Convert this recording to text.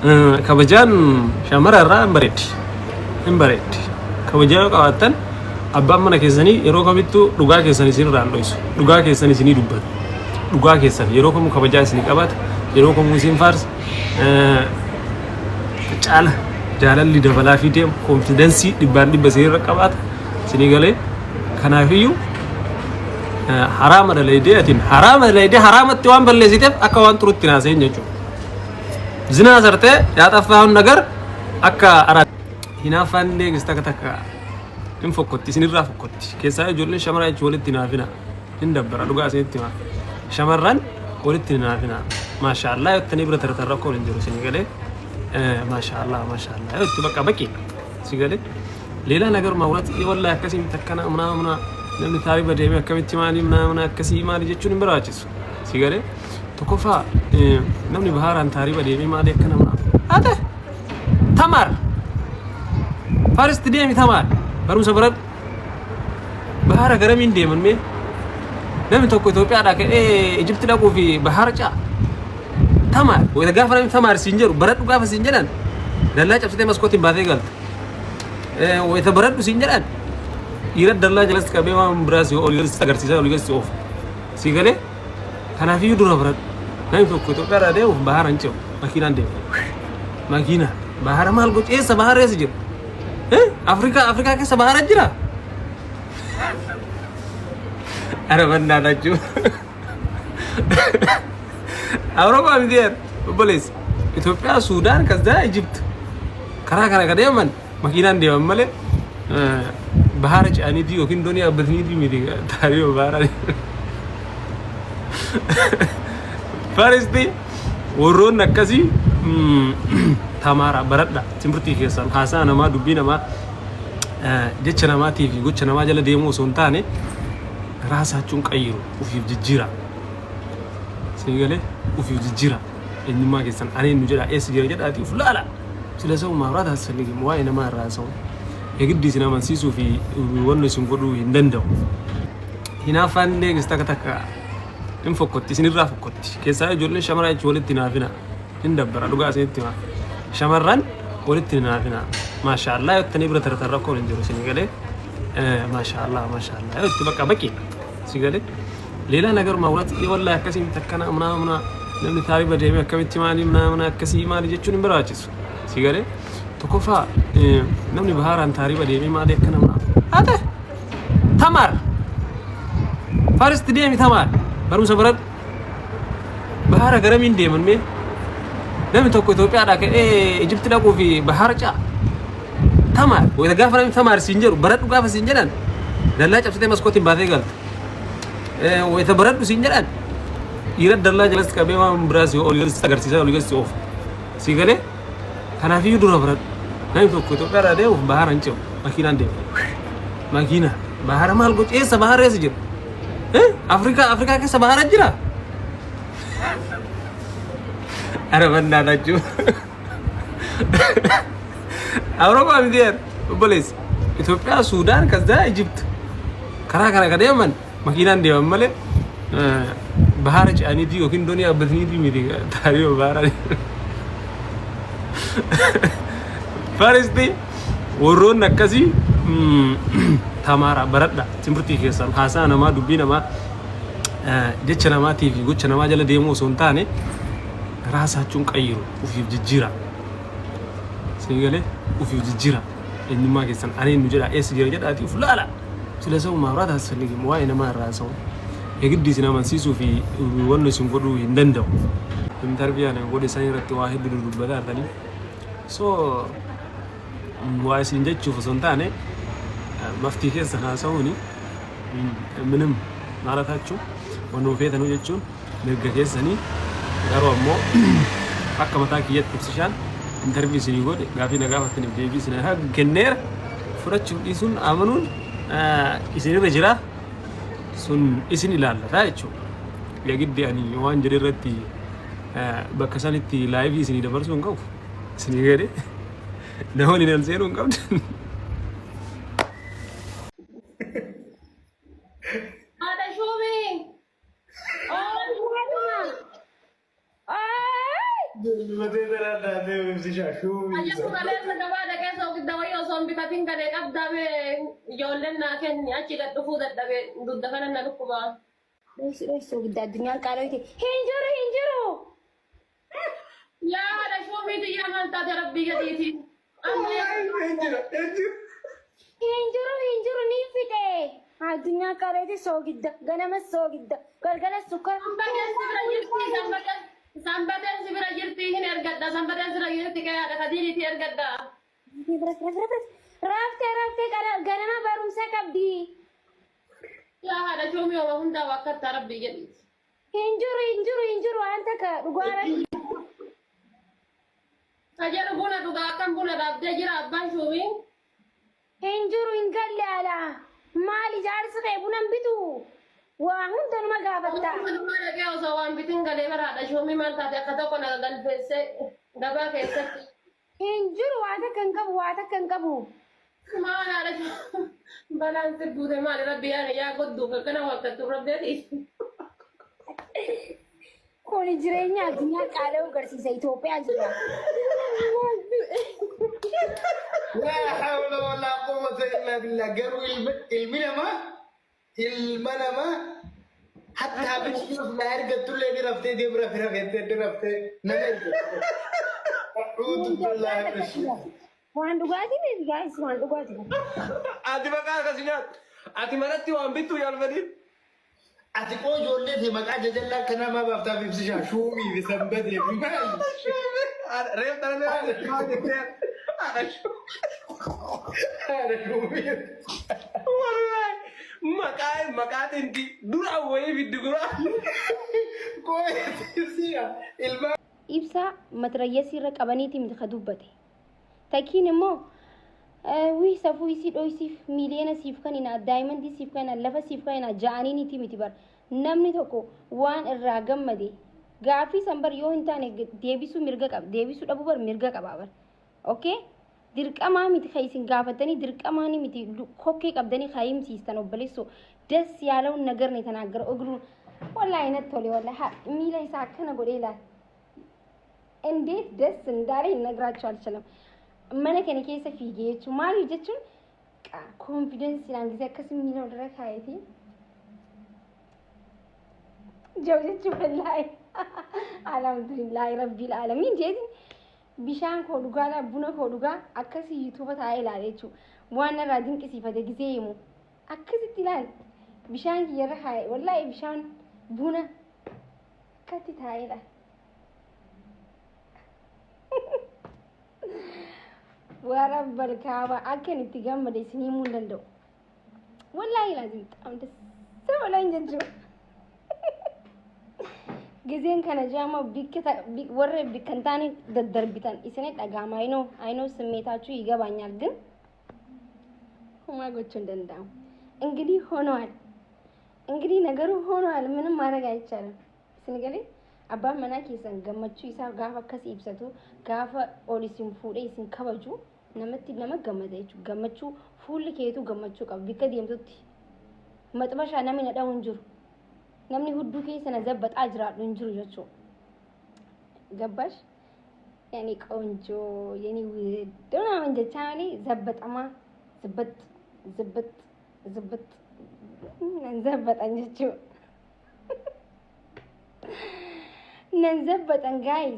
Kabajaan shamara irraa hin bareeddi. Hin bareeddi. Kabajaa yoo qabaattan abbaan mana keessanii yeroo kamittuu dhugaa keessan isin irraa hin dhoysu. Dhugaa keessan isinii dubbata. Dhugaa keessan yeroo kamuu kabajaa isinii qabaata. Yeroo kamuu isin faarsa. Caala jaalalli dabalaa fi deemu konfidensii dhibbaan dhibba isin irra qabaata. Isinii galee kanaafiyyuu haraama dalaydee atiin haraama dalaydee haraamatti waan balleessiteef akka waan xurutti naaseen jechuudha. Zinaa sartee yaaxaffaa nagar akka araa hinaaffaan illee gis takka takka hin fokkotti isinirraa fokkotti keessaa ijoolleen shamaraa jechuun walitti hinaafina hin dabbara dhugaa isinitti himaa shamarran walitti hinaafina maashaallah yoo ittanii bira tartan rakkoon hin jiru isinii galee maashaallah maashaallah yoo itti bakka baqi si galee ሌላ ነገር ማውራት ወላሂ akkasii miti akkana ምናምን namni taariba deemee akkamitti maali ምናምን akkasii maali jechuun hin barbaachisu si galee tokkoffaa namni bahaaraan taariba deemee maali akkana ምናምን ate tamaar first deemi tamaar barumsa baradhu bahaara garamiin deeman mee namni tokko Itoophiyaadhaa ka'ee Ijipti dhaquu fi bahaara ca'a tamaar wayita gaafa namni tamaar siin jedhu baradhu gaafa siin jedhan dallaa cabsitee maskootiin baatee galta wayita baradhu siin jedhan dhiira dallaa jalas qabee waan biraa si olii gadi agarsiisaa olii gadi si oofa si galee kanaafiyyuu dura baradhu namni tokko Itoophiyaa irraa deemuuf bahaara hin ce'u makiinaan deema makiina bahaara maal gocha eessa bahaara eessa jira Afrikaa Afrikaa keessa bahaara jira ara bannaadha Awurooppaa miti yaar obboleessa. Itoophiyaa, Suudaan, kasdaa Ijipt karaa kana ka deeman makiinaan deeman malee bahaara ce'aniitii yookiin doonii yaabbataniitii miti taariiba bahaara. Faristi warroonni akkasii tamaara baradha timirtii keessan haasaa namaa dubbii namaa jecha namaatii fi gocha namaa jala deemuu osoo hin taane raasaachuun qayyiru ufiif jijjiira. Isin galee ufiif jijjiira. Eenyummaa keessan ani eenyu jedhaa eessa jira jedhaatii uf laala. Sila sa'u maawraa taasisanii waa'ee namaa irraa haasa'u. Eegiddi isin amansiisuu fi wanni isin godhuu hin danda'u. Hinaaffaan illee gis takka takka hin fokkotti isinirraa fokkotti. Keessaa ijoolleen shamaraa jechuun walitti hinaafina. Hin dabbara dhugaa isinitti himaa. Shamarran walitti hinaafina. Maashaallah yoo ittanii bira tartan rakkoon hin jiru isin galee. Maashaallah maashaallah yoo itti bakka baqi si galee. ሌላ ነገር ማውራት ወላሂ akkasii miti akkana ምናምን namni taariba deemee akkamitti maali ምናምን akkasii maali jechuun hin barbaachisu si galee tokkoffaa namni bahaaraan taariba deemee maali akkana ምናምን ate tamaar first deemi tamaar barumsa baradhu bahaara garamiin deeman mee namni tokko Itoophiyaadhaa ka'ee Ijipti dhaquu fi bahaara ca'a tamaar wayita gaafa namni tamaar siin jedhu baradhu gaafa siin jedhan dallaa cabsitee maskootiin baatee galta Wayita baradhu siin jedhan dhiira dallaa jalas qabee waan biraa si olii gadi agarsiisaa olii gadi si oofa. Si galee kanaafiyyuu dura baradhu. Namni tokko Itoophiyaa irraa deemuuf bahaara hin ce'u makiinaan deema. Makiina bahaara maal gocha eessa bahaara eessa jira? Afrikaa Afrikaa keessa bahaara jira? Ara bannaadha Awurooppaa miti yaar obboleessa. Itoophiyaa, Suudaan, kasdaa Ijipt karaa kana ka deeman makiinaan deeman malee bahaara ce'aniitii yookiin doonii yaabbataniitii miti taariiba bahaara. Faristi warroonni akkasii tamaara baradha timirtii keessan haasaa namaa dubbii namaa jecha namaatii fi gocha namaa jala deemuu osoo hin taane raasaachuun qayyiru ufiif jijjiira. Isin galee ufiif jijjiira. Eenyummaa keessan ani eenyu jedhaa eessa jira jedhaatii uf laala. Sila sa'u maawraa taasisanii waa'ee namaa irraa haasa'u. Eegiddi isin amansiisuu fi wanni isin godhuu hin danda'u. Intarviyuu ani godhe san irratti waa hedduu dudubbataa jirtanii. So waa isin jechuuf osoo hin taane maftii keessan haasa'uuni ምንም ማለታችሁ wannuma feetanuu jechuun mirga keessanii garuu ammoo akka mataa kiyyatti ibsishaan intarvii isinii godhe gaafii na gaafattaniif deebii isin kenneera fudhachuuf dhiisuun amanuun isinirra jira sun isin ilaallata jechuudha. Yagiddi ani waan jedhe irratti bakka sanitti laayivii isinii dabarsuu hin qabu. Isinii gadi na waliin ol seenuu hin qabdan. Haadha shuumii. Dubatee tanaan. taatee ibsishaa shuumii. Ajjeesu kaleessa gabaa dhaqee soogidda wayii osoo hin bitatin galee qabdaa ijoolleen naa kenni achi gad dhufuu dadhabee dugda kana na dhukkubaa. Dhoysi dhoysi soogidda addunyaan qaalooyte. Hin jiru hin jiru. Yaa haadha shuumii xiyyaa maal taate rabbii gadiiti. Amma Hin jiru hin jiru. Hin jiru hin jiru ni fixe. Addunyaa qaalooyte soogidda ganamas soogidda galgalas sukkara. Sanbateen si bira jirti sanbateen sanbateen si bira jirti hin ergadha sanbateen si bira jirti kee haadha kadiiriiti ergadha. Raftee raftee ganama barumsa qabdi. Yaa haadha shuumii homa hundaa wakkattaa rabbii jedhiiti. Hin jiru hin jiru hin jiru waan takka dhugaa rabbi. Tajaajila buna dhugaa akkam buna dhaabdee jira abbaan shuumii. Hin jiru hin galle ala. Maali jaarsi kee buna hin bitu? Waa hunda numa gaafatta. Walumaa dhaqee osoo waan bitin galee bara haadha shuumii maal taate akka tokko na galfeessee gabaa keessatti. Hin jiru waa takka hin qabu waa takka hin qabu. Maal haadha shuumii balaan si buute maali rabbi yaa yaa godduuf akkana wakkattu rabbi ati. Kun jireenya addunyaa qaala'uu agarsiisa Itoophiyaa jira. Laa hawla walaa quwwata illaa billah. Garuu ilmi namaa ilma namaa hattaa biqiltuuf naa ergattullee ni raftee deemu rafe rafettee ni raftee nama ergattu. A'uudhu billaahi mina shaytaan. Waan dhugaatii miti guys waan dhugaatii. Ati maqaa akkasii nyaatu. Ati manatti waan bittuu yaalfadhiin. Ati qoo ijoollee fi maqaa jajallaa akka namaa baaftaaf ibsishaa shuumii fi sanbatee fi maali? Reef dhala haadha Haadha shuumii. Wallahi maqaa maqaa xinti dura wayii fiddi gura. Qoo ibsishaa ilmaan. Ibsaa matrayyasii irra qabaniiti miti ka dubbate. Takiin immoo wii safuu isii dhoysiif miiliyoona siif kanina daayimandii siif kanina lafa siif kanina ja'aniiniti miti bar namni tokko waan irraa gammade gaaffii san bar yoo hin taane deebisuu mirga qaba deebisuu dhabuu bar mirga qaba bar okay dirqamaa miti kan isin gaafatanii dirqamaa ni miti kokkee qabdanii kan himsiistan obboleessoo das ያለውን ነገር ነው የተናገረው። እግሩን ወላሂ natti tole ወላሂ miila isaa akkana godhee ilaal እንዴት ደስ እንዳለኝ ልነግራችሁ አልችልም። Mana kana keessa fiigee jechuun maaliif jechuun confidenceiidhaan gisee akkas miila walirra kaayetee jau jechuun wallaahi alhamdulillaahi rabbil aalamiin jeetiin bishaan koo dhugaa buna koo dhugaa akkasii YouTube taa'ee ilaala jechuudha. Waan narraa dinqisiifate gisee himu akkasitti ilaal bishaan kiyyarra kaa'e wallaahi bishaan buna akkatti taa'ee ilaala. Warabbal kaaba akkan itti gammade isin himuu hin danda'u. Wallaahi laazim በጣም ደስ ብሎኝ jechuudha. Gizeen kana jaama warra bikka hin taane daddarbitan isin dhaga'ama. I know I know ስሜታችሁ ይገባኛል፣ ግን ሁማ gochuu hin danda'amu. እንግዲህ ሆነዋል። እንግዲህ ነገሩ ሆነዋል። ምንም ማድረግ አይቻልም። Isin galee abbaan manaa keessan gammachuu isaa gaafa akkas ibsatu gaafa ol isin fuudhee isin kabaju namatti nama gammada jechuudha. Gammachuu fuulli keetuu gammachuu qaba. Bikka deemtutti maxbashaa namni na dha'u hin jiru. Namni hudduu keessa na zabbaxaa jiraadhu hin jiru jechuudha. ገባሽ? የኔ ቆንጆ የኔ ውድ ምናምን jechaa malee zabbaxamaa ዝብጥ ዝብጥ ዝብጥ nan zabbaxan jechuudha. Nan zabbaxan guys.